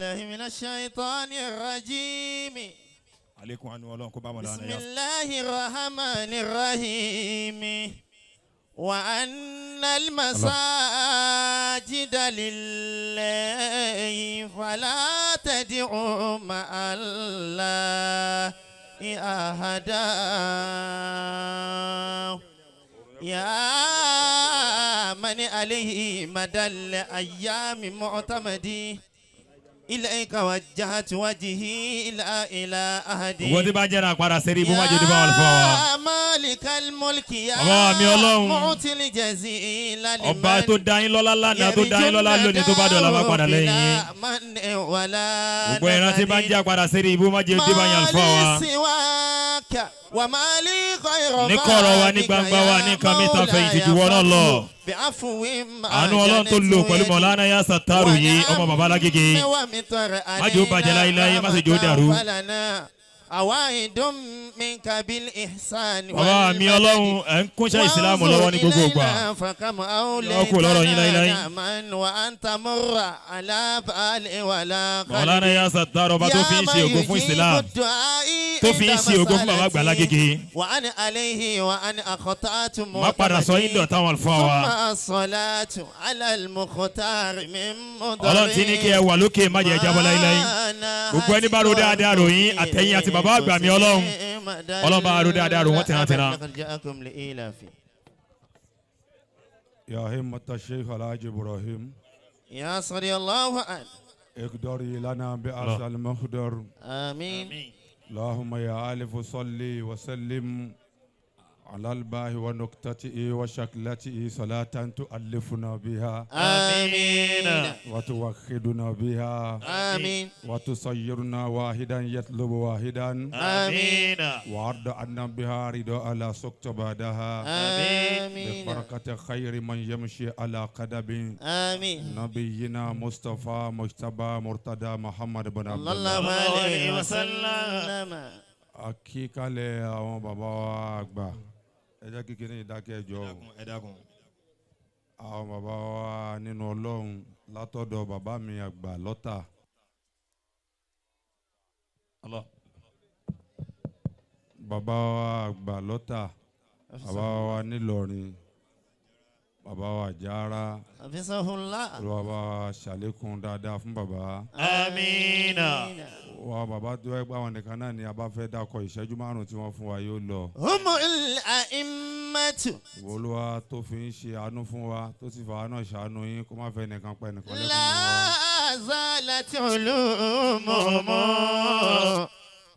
الله من الشيطان الرجيم. Àlékún àánú Ọlọ́run kó bá wọn بسم lọ́nà yá. الله الرحمن الرحيم. وأن المساجد لله فلا تدعوا مع الله أحدا. يا من عليه مدى الأيام معتمدي، إليك وجهت وجهي إلى أحد. Gbogbo tí bá jẹ́ náà padà sẹ́rí ibú májèlé bá wọn fún wa. يا مالك الملك يا Bàbá mi Ọlọ́run. معطي الجزيل. Ọba tó dá yín lọ́lá lánàá, tó dá yín lọ́lá lónìí, tó bá dọ̀la má padà lẹ́yìn yín. Gbogbo ìran tí bá ń jẹ́ padà sẹ́rí ibú májèlé bá yín fún wa. Ní kọ̀rọ̀ wa, ní gbangba wa, ní nǹkan mẹ́ta fẹ̀yìntì ju wọ́n náà lọ. Àánú Ọlọ́run tó lò pẹ̀lú Mọ̀lánà Yá Sàtárù yìí, ọmọ bàbá Lágége, má jẹ́ ó bàjẹ́ láéláé, má sì jẹ́ ó dàrú. Bàbá mi Ọlọ́run, ẹ̀ ń kúnṣẹ́ ìsìlámù lọ́wọ́ ní gbogbo ìgbà. Yọ kú lọ́rọ̀ yín láéláé. Mọ̀lánà Yá Sàtárù, ọba tó fi ń ṣe ògo fún ìsìlámù, tó fi ń ṣe ògo fún bàbá àgbà Lágége, má padà sọ yín dọ̀tá wọn fún wa. Ọlọ́run ti ní kí ẹ wà lókè, má jẹ́ jábọ́ láéláé. Gbogbo ẹni bá ro dáadáa ròyìn àtẹ̀yìn àti bàbá àgbà mi Ọlọ́run, Ọlọ́run bá ro dáadáa rò wọ́n tẹ̀rantẹ̀ran. يا همة الشيخ الحاج إبراهيم، يا صلي الله عنه. اقدري لنا بأسى المقدر. آمين. اللهم يا ألف صلي وسلم على الباه ونكتته وشكلته، صلاة تؤلفنا بها، آمين. وتوحدنا بها، آمين. وتصيرنا واحدا يطلب واحدا، آمين. وعرض عنا بها رضا لا سكت بعدها، آمين. ببركة خير من يمشي على قدم، آمين. نبينا مصطفى مجتبى مرتضى محمد بن عبد صلى الله الله. عليه وسلم. Àkíkalẹ̀ àwọn bàbá wa àgbà, ẹ jẹ́ kí kíní ìdákẹ́ jọ o. Ẹ dákun. Àwọn bàbá wa nínú Ọlọ́run, látọ̀dọ̀ bàbá mi àgbà lọ́tà, Allah. Bàbá wa àgbà lọ́tà, bàbá wa nílọrin, bàbá wa Jára. حفظه الله. Olúwa bá wa ṣàlékún dáadáa fún bàbá. Amina. Wa bàbá tó ẹgbẹ́ àwọn nìkan náà ni a bá fẹ́ dákọ̀, ìṣẹ́jú 5 tí wọ́n fún wa yóò lọ. هم الأئمة. Olúwa tó fi ń ṣe àánú fún wa, tó sì fà á náà ṣàánú yín, kó má fẹ́ nìkan pẹ́ nìkan lẹ́kùn nínú wa. لا زالت علومهم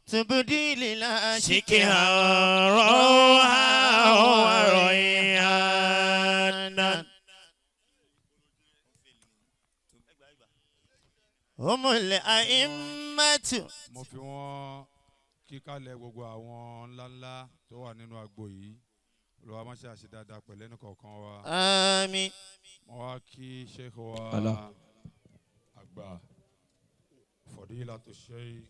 تبدي للا شكها روحا وريحانا. هم الأئمة. Mo fi wọ́n kíkálẹ̀ gbogbo àwọn ńláńlá tó wà nínú agbo yìí. Olúwa má ṣe àṣe dáadáa pẹ̀lú ẹnì kọ̀ọ̀kan wa. آمين. Mo wá kí sheikh wa Allah. Àgbà, Fadilatu Sheikh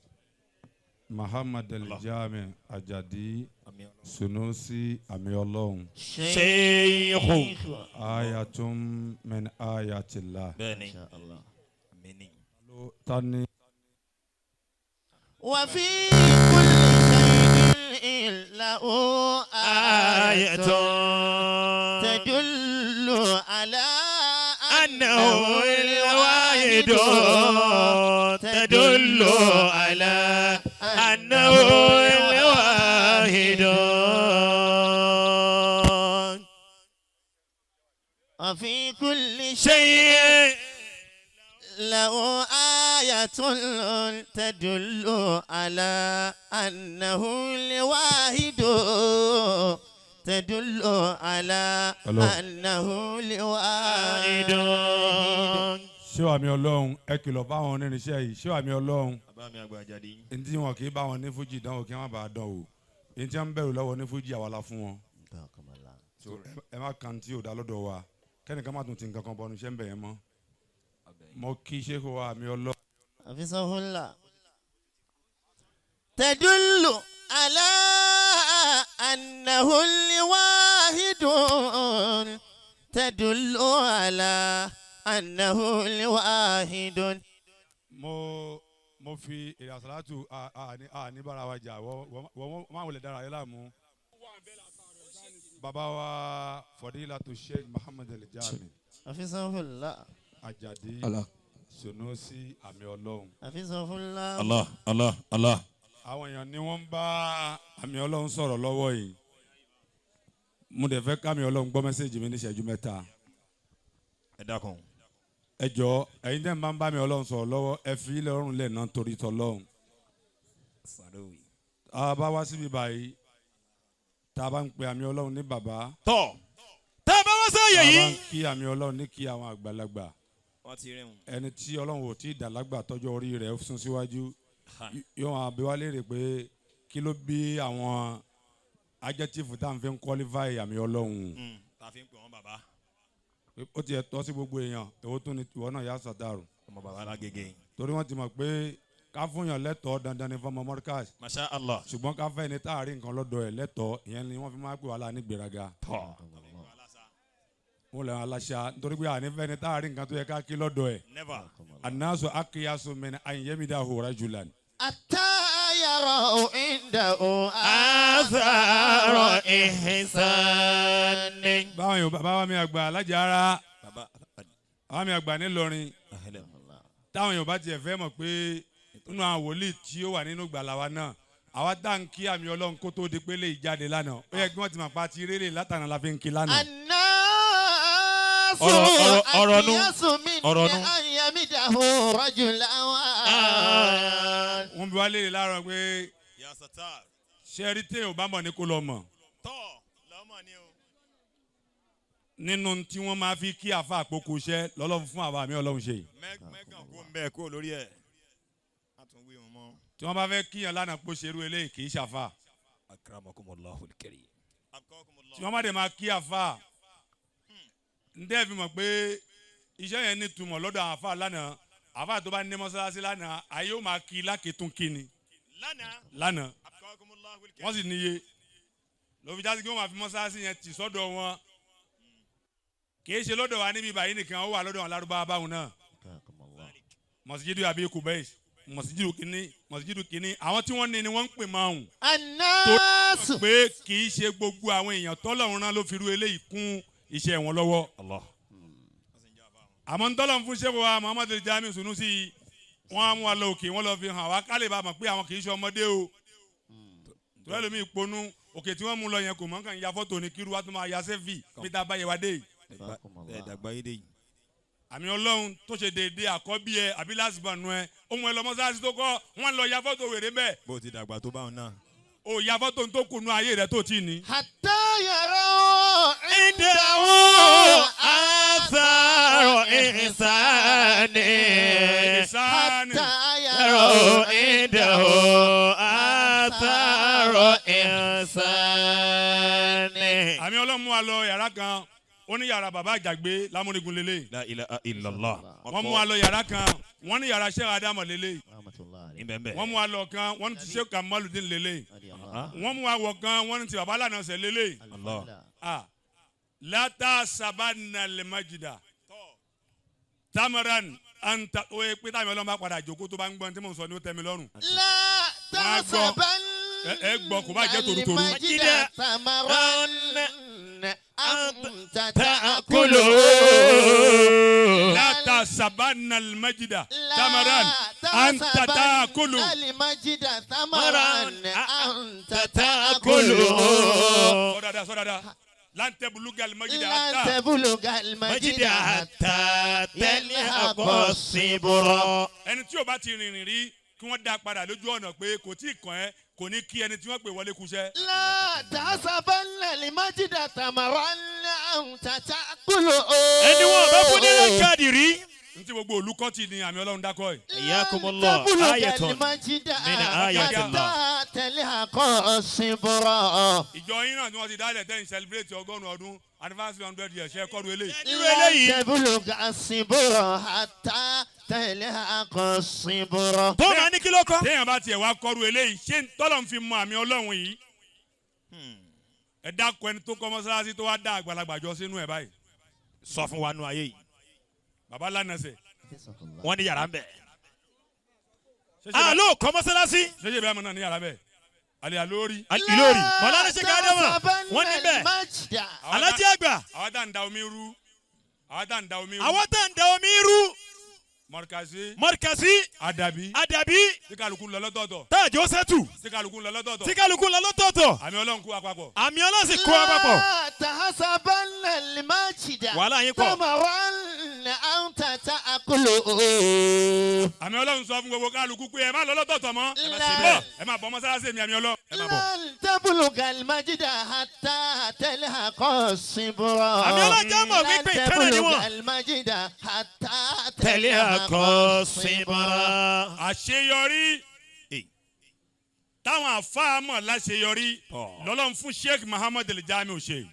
Muhammad El-Jami Ajadi Sunusi, àmì Ọlọ́run. Sheikh. Ayatun min ayatillah. Bẹ́ẹ̀ni. إن شاء الله. Amini. Tani وفي كل شيء له آية تدل على أنه الواحد، تدل على أنه الواحد. وفي كل شيء شيء له آية تدل على أنه الواحد، تدل على Hello. أنه الواحد. Ṣé wàá mi Ọlọ́run, ẹ kìlọ̀ fáwọn onírinṣẹ́ yìí. Ṣé wàá mi Ọlọ́run, Bàbá mi àgbà Àjàdí. Ntí wọn kì í bá wọn ní fújì dánwò kí wọn bá dán o. Ntí wọn bẹ̀rù lọ́wọ́ ní fújì, àwa la fún wọn. So, ẹ má kàn tí ò dá lọ́dọ̀ wa, kẹ́nìkan má tún ti nǹkan kan bọ́nu iṣẹ́ ń bẹ̀ yẹn mọ́. Mo kí ṣéèkó wa mi Ọlọ́run. حفظه الله. تدل على أنه الواحد، تدل على أنه الواحد. Mo fi èrè àsàlátù àní bára wa jà wọ́n máa wọlé dára yẹn láàmú. Bàbá wa Fadilatu Sheikh Muhammad El-Jami Hafizahullah. Ajadi Allah. Sunusi àmì Ọlọ́run. Hafizahullah. Allah Allah Allah. Àwọn èèyàn ni wọ́n ń bá àmì Ọlọ́run sọ̀rọ̀ lọ́wọ́ yìí. Mo dẹ̀ fẹ́ kámi Ọlọ́run gbọ́ message mi ní ìṣẹ́jú 3. Ẹ dákun. Ẹ jọ̀ọ́ ẹ̀yin tẹ́ ń bá ń bá mi Ọlọ́run sọ̀rọ̀ lọ́wọ́ ẹ fi ilẹ̀ ọ̀run lẹ̀ náà torí tọ́lọ́run. A bá wá síbi báyìí tá a bá ń pe àmì Ọlọ́run ní bàbá. Tọ́ tá a bá wá sáyè Tá a bá yìí. ń kí àmì Ọlọ́run ní kí àwọn àgbàlagbà. Wọ́n ti rí wọn. Ẹni tí Ọlọ́run ò tí ì dàlágbà tọ́jọ́ orí rẹ̀ sún síwájú yóò hàn bí wá léèrè pé kí ló bí àwọn adjective tá à ń fi ń qualify àmì Ọlọ́run. Tá a fi ń pè wọ́n bàbá. Ó ti ẹ̀ tọ́ sí gbogbo èèyàn èwo tún ni ìwọ náà yà sàtàrù. Ọmọ bàbá lágége. Torí wọ́n ti mọ̀ pé ká fún yàn lẹ́tọ̀ọ́ dandan ni fọmọ Mọ́ríkàs. Masha Allah. Ṣùgbọ́n ká fẹ́ ni tá a rí nǹkan lọ́dọ̀ ẹ̀ lẹ́tọ̀ọ́ ìyẹn ni wọ́n fi máa ń pè wá láà ní gbéraga. Tọ́. Wọ́n lè aláṣà nítorí pé àní fẹ́ ni tá a rí nǹkan tó yẹ ká kí lọ́dọ̀ ẹ̀. Never. Annasu akiyasu min an yamidahu rajulan. Hatta yarau indahu Athara ihsani. Báwọn yóò bá mi àgbà alájà ara Bàbá. báwọn mi àgbà nílọrin táwọn yóò bá tiẹ̀ fẹ́ mọ̀ pé nínú àwọn wòlíì tí ó wà nínú gbàlà wa náà àwa tá n kí àmì Ọlọ́run kó tó di pé lè jáde lánàá ó yẹ kí wọ́n ti mọ̀ pa ti réré látàná la fi ń kí lánàá. Annasu Ọ̀rọ̀ nu. akiyasu min Ọ̀rọ̀ nu. an yamidahu rajulan. Wọ́n bí wá léèrè láàárọ̀ pé Ya Sattar. ṣé rí téèyàn bá mọ̀ ní kó lọ mọ̀ Tọ́ lọ́mọ ni o. nínú tí wọ́n máa fi kí àfa àpòkù iṣẹ́ lọ́lọ́run fún àwa àmì Ọlọ́run ṣe. Mẹ́gàn kó ń bẹ́ẹ̀ kó lórí ẹ̀. A tún wí wọn mọ́. Tí wọ́n bá fẹ́ kíyàn lánàá pé ṣerú eléyìí kì í ṣàfà. Akramakumullahu al-karim. Tí wọ́n bá dẹ̀ máa kí àfa ǹdẹ́ fi mọ̀ pé iṣẹ́ yẹn ní túmọ̀ lọ́dọ̀ àwọn àfa lánàá àfa tó bá ní mọ́sálásí lánàá ayé ó máa kí lákìtún kí ni Lánàá. lánàá Akramakumullahu al-karim. wọ́n sì níye lọ́fi jásí kí wọ́n máa fi mọ́sálásí yẹn tì sọ́dọ̀ wọn kì í ṣe lọ́dọ̀ wa níbi ìbàyí nìkan ó wà lọ́dọ̀ àwọn lárúbáwá báwọn náà mọ̀síjídù àbí kùbẹ́ẹ̀sì mọ̀síjídù kínní mọ̀síjídù kínní àwọn tí wọ́n ní ni wọ́n ń pè máa hùn Annasu pé kì í ṣe gbogbo àwọn èèyàn tọ́lọ́run rán ló fi rú eléyìí kún iṣẹ́ wọn lọ́wọ́. Allah. Àmọ́ ń tọ́lọ́run fún ṣẹ́wọ́ wa Muhammadu Jamiu Sunusi wọ́n á mú wa lọ òkè wọ́n lọ fi hàn wá ká lè bá mọ̀ pé àwọn kì í ṣe ọmọdé o. Tọ́lá lómi ìponú òkè tí wọ́n mú lọ yẹn kò mọ̀ kàn ya fọ́tò ní kírú wa tó máa ya sẹ́fì bí tá a bá yẹ wa dé yìí. Ẹ dàgbà yé dé yìí. Àmì Ọlọ́run tó ṣe déédéé àkọ́bí ẹ àbí lásìbọ̀nù ẹ ohun ẹ lọ mọ́sáàsì tó kọ́ wọ́n lọ ya fọ́tò wèrè mẹ́ Bó ti dàgbà tó báwọn náà. o ya fọ́tò tó kùnú ayé rẹ tó tì ní. Hatta yarau Indahu athara ihsani. Ìsáni. Hatta yarau Indahu athara ihsani. Àmì Ọlọ́run mú wa lọ yàrá kan ó ní yàrá bàbá àjàgbé lámúnigun lélẹ̀. La ilaha illallah. Wọ́n mú wa lọ yàrá kan wọ́n ní yàrá Sheikh Adamu lélẹ̀. Ibẹ̀ Wọ́n mú wa lọ kan wọ́n ní ti Sheikh Kamaludin lélẹ̀. Wọ́n mú wa wọ̀ kan wọ́n ní ti bàbá lànà sẹ̀ lélẹ̀. Allah. Ah, látà sábàánà lè má jìdá tamaran anta o ye pé táwọn Ọlọ́run bá padà jókòó tó bá ń gbọ́n tí mò ń sọ ní ó tẹ́ mi lọ́rùn. La tahsabanna Ẹ gbọ́ kò bá jẹ́ torutoru. al-majda thamaran anta Ta'kulu. Látà sábàánà lè má jìdá tamaran anta ta'kulu. al-majda thamaran anta Ta'kulu. ta'kulu. Sọ dáadáa sọ dáadáa. Lan tabluga al-majda Lan hatta. tabluga al-majda Majida hatta talhaqa sibra. Ẹni tí o bá ti rìnrìn rí kí wọ́n dá padà lójú ọ̀nà pé kò tí ì kàn ẹ́ kò ní kí ẹni tí wọ́n pè wọlé kúṣẹ́. La tahsabanna al-majda thamaran anta ta'kulu. Ẹni wọn bá fún nílẹ̀ káàdì rí. N tí gbogbo olùkọ́ ti ní àmì Ọlọ́run dákọ̀ yìí. Hayyakumullah. Tabluga Ayatun al-majda min ayatillah. hatta talhaqa sibra. Ìjọ yín náà tí wọ́n ti dálẹ̀ tẹ́yìn celebrate 100 ọdún anniversary 100 years ṣe kọ́ru eléyìí. Irú eléyìí. Tabluga sibra hatta talhaqa sibra. Tó máa ní kí ló kọ́. Téèyàn bá tiẹ̀ wá kọ́ru eléyìí ṣé tọ́lọ̀ ń fi mọ àmì Ọlọ́run yìí. Ẹ dákun ẹni tó kọ́ mọ́sálásí tó wá dá àgbàlagbà jọ sínú ẹ̀ báyìí. Sọ fún wa nù ayé yìí. Bàbá lánàṣẹ Wọ́n ní yàrá ń bẹ̀. Alo kọ́ mọ́sálásí. Ṣé Ibrahim náà ní yàrá bẹ́ẹ̀? Àlè àlórí. Ìlórí. Mọ̀lánà Sheikh Adama wọ́n níbẹ̀. Alájí àgbà. Àwọn tá ń da omi rú. Àwọn tá ń da omi rú. Àwọn tá ń da omi rú. Mọ̀rìkàsí. Mọ̀rìkàsí. Àdàbí. Àdàbí. Tí kálukú ń lọ lọ́tọ̀ọ̀tọ̀. Táàjì ó sẹ́tù. Tí kálukú ń lọ lọ́tọ̀ọ̀tọ̀. Tí kálukú ń lọ lọ́tọ̀ọ̀tọ̀. Àmì Ọlọ́run kó wa papọ̀. Àmì Ọlọ́run sì kó wa papọ̀. Tahasabanna al-majida. Wàhálà yín pọ̀. Tamaran anta ta'akulu. Àmì Ọlọ́run sọ fún gbogbo kálukú pé ẹ má lọ lọ́tọ̀ọ̀tọ̀ mọ́. Ẹ má bọ̀ mọ́sálásí mi àmì Ọlọ́run. Ẹ má bọ̀. Lan tabluga al-majida hatta talhaqa as-sibra. Àmì Ọlọ́run jẹ́ mọ̀ wípé ìkànnì ni wọ́n. Lan tabluga al-majida hatta Talhaqa as-sibra. Àṣeyọrí táwọn àfáà mọ̀ láṣeyọrí lọ́lọ́run fún Sheikh Muhammad El-Jamiu ṣe.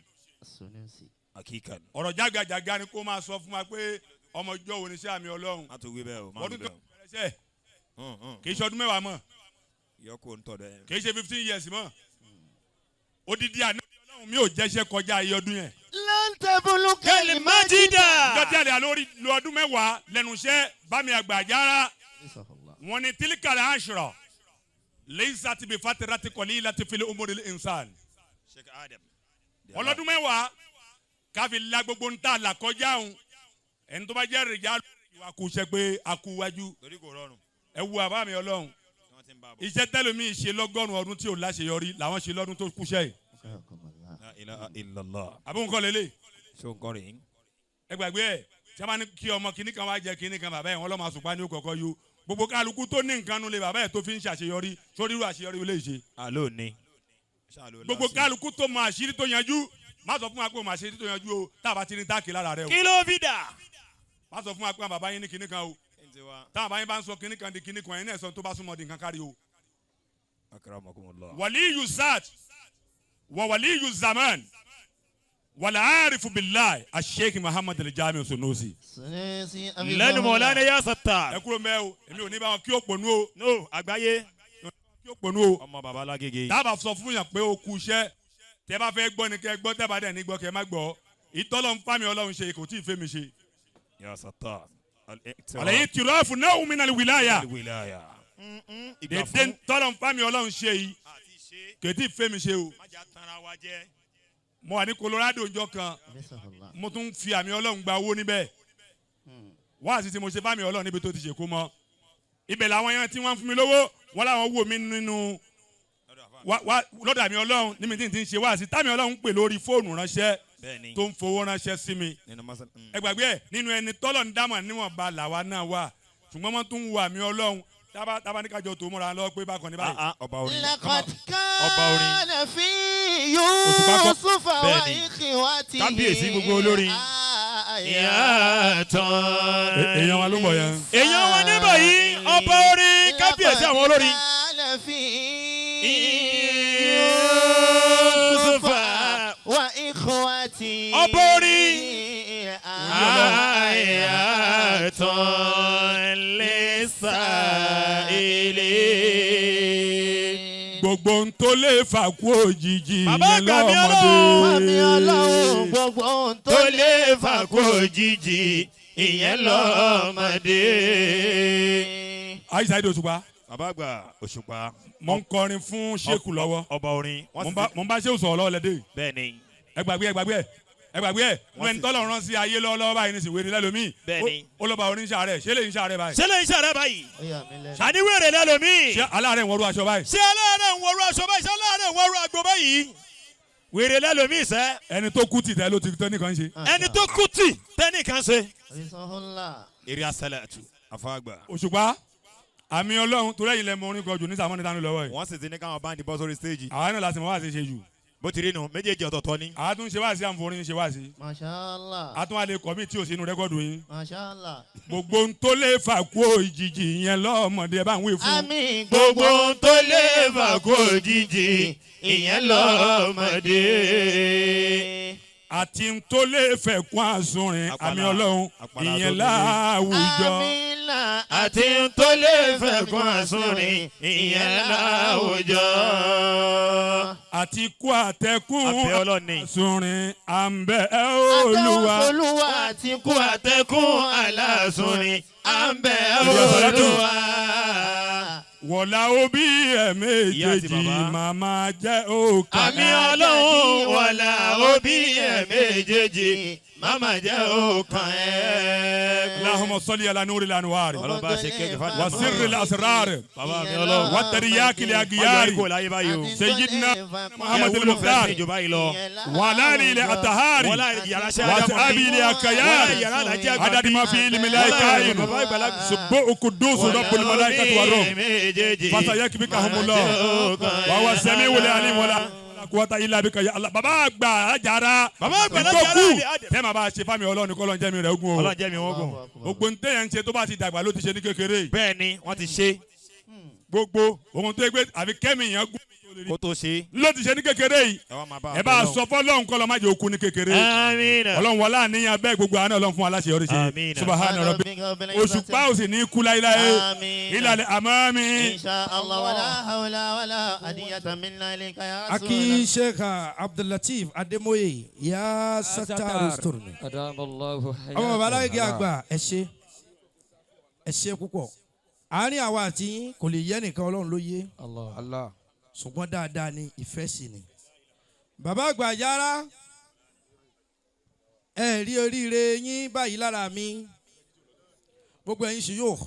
Ọ̀rọ̀ jágajàga ni kó máa sọ fún wa pé ọmọ ìjọ wo ni sí àmì Ọlọ́run. Má tún wí bẹ́ẹ̀ o, má wí Ọdún tó bẹ́ẹ̀ o. bẹ̀rẹ̀ sẹ́ kì í ṣe ọdún mẹ́wàá mọ́, Yọkó ń tọ̀ dẹ́. kì í ṣe 15 years mọ́. Odidi àná Ọlọ́run mi ò jẹ́ṣẹ́ kọjá iye ọdún yẹn. Lan tabluga al-majida. Ìjọ tí àlè àlórí lo ọdún mẹ́wàá lẹ́nu iṣẹ́ bámi àgbà àjára wọn ni tílíkàlẹ̀ àṣírọ̀ leysat bi fatirati qalilati fil umuri al-insan. Sheikh Adam. Ọlọ́dún mẹ́wàá káfi la gbogbo ń tà là kọjá òun ẹni tó bá jẹ́ rìjà ìwà kù ṣe pé a kú wájú. Torí kò rọrùn. Ẹ wo àbá mi Ọlọ́run. Wọ́n ti ń bá a bọ̀. Iṣẹ́ tẹ́lómi ṣe lọ́gọ́rùn-ún ọdún tí ò láṣeyọrí làwọn ṣe lọ́dún tó kúṣẹ́ yìí. La ilaha illallah. Àbí nǹkan lélẹ̀. Ṣé o ń kọ́ rèé? Ẹ gbàgbé ẹ̀ tí a bá ní kí ọmọ kinní kan wá jẹ kinní kan bàbá ẹ̀ wọ́n lọ́mọ àsùpá ní òkọ̀kọ́ yó. Gbogbo kálukú tó ní nǹkan nulẹ̀ bàbá ẹ̀ tó fi ń ṣàṣeyọrí sórí irú àṣeyọrí lè ṣe. Àló ni. Gbogbo kálukú tó mọ àṣírí tó yanjú má sọ fún wa pé o mọ àṣírí tó yanjú o tá a bá ti ní táàkì lára rẹ o. Kí ló fi dà? Má sọ fún wa pé àwọn bàbá yín ní kinní kan o tá a bá yín bá ń sọ kinní kan di kinní kan ẹ̀yin náà sọ tó bá súnmọ́ di nǹkan kárí o. Akramakumullah. Wàlíyù zat wà wàlíyù zaman wàlá àrífù billahi asheikh Muhammad El-Jamiu Sunusi. Lẹ́nu Mọ̀lánà yá sàtà. Ẹ kúrò mẹ́ o èmi ò ní bá wọn kí ó pònú o. No àgbáyé. Kí ó pònú o. Ọmọ bàbá lágége. Dábàá sọ fún yàn pé o kú iṣẹ́ tẹ́ bá fẹ́ gbọ́ ni kẹ́ gbọ́ tẹ́ bá dẹ̀ ní gbọ́ kẹ́ má gbọ́ ìtọ́lọ́ ń fámi Ọlọ́run ṣe kò tí ì fẹ́ mi ṣe. Yá sàtà. Àlàyé tìrọ́ọ̀fù náà wù mí náà wìláyà. Wilaya. Dèdè tọ́lọ̀ ń fámi Ọlọ́run ṣe yìí kò tí ì fẹ́ mi ṣe o. Mo wà ní Colorado njọ́ kan mo tún fi àmì Ọlọ́run gba owó níbẹ̀ wáàsí tí mo ṣe fámi Ọlọ́run níbi tó ti ṣe kó mọ́ ibẹ̀ làwọn yẹn tí wọ́n fún mi lówó wọ́n láwọn wò mí nínú lọ́dọ̀ àmì Ọlọ́run níbi tí n ti ń ṣe wáàsí támi Ọlọ́run ń pè lórí fóònù ránṣẹ́ tó ń fowó ránṣẹ́ sí mi ẹ gbàgbé ẹ nínú ẹni tọ́lọ̀ ń dámọ̀ níwọ̀nba làwa náà wà ṣùgbọ́n wọ́n tún wo àmì Ọlọ́run tábà ní kájọ tó múra lọ pé bákan ní báyìí. Ọba orin. Laqad Ọba orin. kana fi Yusufa wa Bẹ́ẹ̀ni. ikhwatihi. Kábíyèsí gbogbo olórin. Ìyàtọ̀. Èèyàn wa ló ń bọ̀ yẹn. Èèyàn wa ní báyìí ọba orin kábíyèsí àwọn olórin. Laqad kana fi Yusufa wa ikhwatihi. Ọba orin. Ayatun lis-sa'ilin. Gbogbo ń tó lè fà kú òjijì Bàbá yẹn àgbà mi lọ́mọdé. Àmì Ọlọ́run gbogbo ohun Tó lè fà kú òjijì ìyẹn lọ́mọdé. Aisha Ido Òṣùpá. Bàbá àgbà Òṣùpá. Mo ń kọrin fún Sheku lọ́wọ́. Ọba orin. Mo ń bá Sheku sọ̀rọ̀ lọ́wọ́ lẹ́dẹ̀. Bẹ́ẹ̀ni. Ẹ gbàgbé ẹ gbàgbé ẹ ẹ gbàgbé ẹ wọn ẹni tọ́lọ̀ rán sí ayé lọ́wọ́lọ́wọ́ báyìí ní sìnwé ni lẹ́lòmíì. Bẹ́ẹ̀ni. Ó lọ́ba oníṣà rẹ̀ ṣé lè ń ṣàrẹ̀ báyìí. Ṣé lè ń ṣàrẹ̀ báyìí? Ó yà mí lẹ́nu. Ṣàníwèrè lẹ́lòmíì. Ṣé aláàárẹ̀ ń wọrú aṣọ báyìí. Ṣé aláàárẹ̀ ń wọrú aṣọ báyìí? Ṣé aláàárẹ̀ ń wọrú àgbo báyìí? Wèrè lẹ́lòmíì sẹ́. Ẹni tó kú tì tẹ́ ló ti tẹ́ nìkan ṣe. Ẹni tó kú tì tẹ́nìkan ṣe. Ìsọ̀húnlá. Eré asálàtù àfàgbà. Òṣùpá àmì Ọlọ́run torí ẹ̀yin lẹ mọ orin kan jù ní sàmọ́ni tánú lọ́wọ́ yìí. Wọ́n sì ti ní káwọn báńdì bọ́ sórí stéèjì. Àwa náà láti mọ wá sí ṣe jù. Bó ti rí nu méjèèjì ọ̀tọ̀ọ̀tọ̀ ni. Àwa tún ṣe wá sí àǹforin ṣe wá sí. Masha Allah. A tún wá lè kọ́ mí tí ò sínú rẹ́kọ̀dù yín. Masha Allah. Gbogbo ń tó lè fà kú òjijì yẹn lọ́mọdé ẹ bá ń wí fún. Àmì Gbogbo ohun tó lè fà kú òjijì ìyẹn lọ́mọdé. Àti ń tó lè fẹ́ kún àsunrin àmì Ọlọ́run ìyẹn láwùjọ. Àmìlà. Àti ohun tó lè fẹ́ kún àsunrin ìyẹn láwùjọ. Àti kú àtẹkùn Àbẹ̀ Ọlọ́run ni. àsunrin àǹbẹ̀ Olúwa. Olúwa àti Kú àtẹkùn alásunrin à ń bẹ̀ Olúwa. Olúwa. Wọ̀lá òbí ẹ̀ Ìyá àti méjèèjì bàbá. màmá jẹ́ òkà. Àmín Ọlọ́run, wọlá òbí ẹ̀ méjèèjì màmá jẹ́ òkàn ẹ̀. اللهم صل على نور الأنوار Ọlọ́run bá ṣe kéèké fún وسر الأسرار Bàbá mi Ọlọ́run. والترياك Má jẹ́ الأغيار ikú láyé báyìí o. سيدنا محمد Ẹ wúlò fẹ́ المختار sí ìjọba yìí lọ. وعلى آله الأطهار Wọlá yàrá ṣe Ádámù وأصحابه bí. Wọlá الأكيار yàrá alájẹ́ àgbà عدد bí. ما في علم الله كائن سبوء قدوس رب الملائكة والروح méjèèjì. فسيكفيكهم الله وهو السميع العليم ولا قوة إلا بك يا الله. Bàbá àgbà ajára Bàbá àgbà ntọ́kù alájàrá. tẹ́ màá bá ṣe fámi Ọlọ́run kọ́ lọ́n jẹ́ mi rẹ̀ ogun o. Ọlọ́run jẹ́ mi wọ́n gùn. Gbogbo ntẹ́yẹ̀ ń ṣe tó bá ti dàgbà ló ti ṣe ní kékeré. Bẹ́ẹ̀ ni wọ́n ti ṣe Gbogbo ohun tó yẹ pé àfi kẹ́mi yẹn gún kó tó ṣe. ló ti ṣe ní kékeré yìí. Ẹ wá máa bá Ẹ bá a sọ fọlọ́run kọ́ lọ́ má jẹ́ òkú ní kékeré. Àmín. Ọlọ́run wọlé àníyàn bẹ́ẹ̀ gbogbo àná Ọlọ́run fún aláṣeyọrí ṣe. Àmín. Subahana rabbi. Òṣùpá ò sì ní kú láéláé. Àmín. Ìlàlẹ̀ àmọ́ mi. إن شاء الله ولا حول ولا أدية منا إليك يا رسول Aki Sheikh Abdullateef Ademoye ya Sataru Stormi. أدام الله Ọmọ bàbá aláìgé حياته. àgbà, ẹ ṣé, ẹ ṣé púpọ̀. Àárín àwa àti yín kò lè yé nìkan, Ọlọ́run ló yé. الله. Allah. Ṣùgbọ́n dáadáa ni ìfẹ́ sì ni. Bàbá àgbà yára, ẹ rí oríire yín báyìí lára mi. Gbogbo ẹ̀yin sì yóò.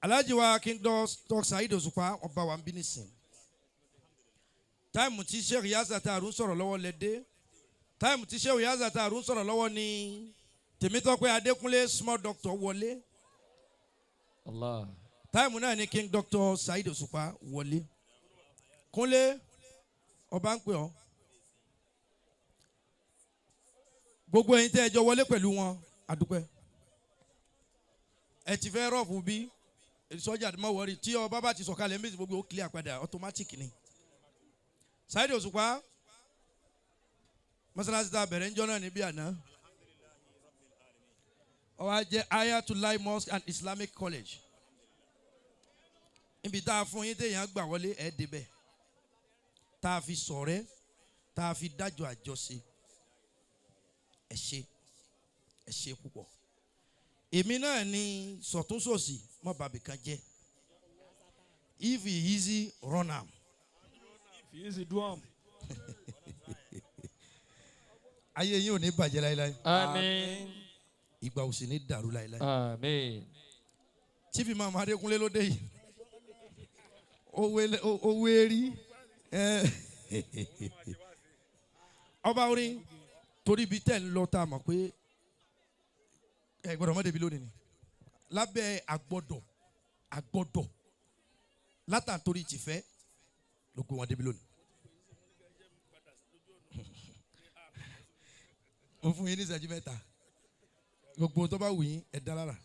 Alhaji wa King Dr. Saheed Òṣùpá, ọba wa ń bí nísìn. Time tí Sheikh Yaza Taru ń sọ̀rọ̀ lọ́wọ́ lẹ dé. Time tí Sheikh Yaza Taru ń sọ̀rọ̀ lọ́wọ́ ni Tèmítọ́pẹ́ Adékúnlé small doctor wọlé. Allah. Time náà ni King Dr. Saheed Òṣùpá wọlé. Kúnlé ọba ń pè ọ́. Gbogbo ẹ̀yin tẹ́ ẹ jọ wọlé pẹ̀lú wọn, àdúpẹ́. Ẹ ti fẹ́ rọ́ọ̀fù bí sọ́jà má wọrí tí ọba bá ti sọ̀kalẹ̀ méjì gbogbo ó clear padà automatic ni. Saheed Òṣùpá, mọ́sálásí tá a bẹ̀rẹ̀ ń jọ́ náà níbí àná. Ó wá jẹ́ Ayatollah Mosque and Islamic College. Níbi tá a fún yín téèyàn gbà wọlé ẹ̀ débẹ̀. Tá a fi ṣọ̀rẹ́, tá a fi dájọ́ àjọṣe. Ẹ ṣé, ẹ ṣé púpọ̀. Èmi náà ni sọ̀túnṣòsì mọ́ bàbí kan jẹ́. If e easy, run am. Easy do am. Ayé yín ò ní bàjẹ́ láéláé. Àmín. Ìgbà ò sì ní dàrú láéláé. Àmín. Chief Imam Adékúnlé ló dé yìí. Owó erí. Ọba orin torí ibi tẹ́ ń lọ tá a mọ̀ pé ẹ gbọ́dọ̀ mọ́ débi lónìí ni. Lábẹ́ àgbọ̀dọ̀ àgbọ̀dọ̀ látàntorí tìfẹ́ ló gbé wọn débi lónìí. Mo fún yín ní ìṣẹ́jú 3. Gbogbo tó bá wù yín ẹ dá lára.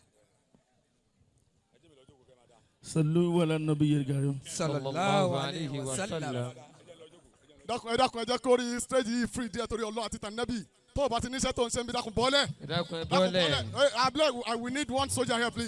Sallu ala nabiyil karim. Sallallahu alayhi wa sallam. Dákun, ẹ dákun, ẹ jẹ́ kó rí stage yìí free díẹ̀ torí Ọlọ́run àti tànẹ́bì. Tó o bá ti níṣẹ́ tó ń ṣe ń bí, dákun bọ́lẹ̀. Ẹ dákun, ẹ Dákun bọ́lẹ̀. bọ́lẹ̀. Abeg, I will need one soldier here, please.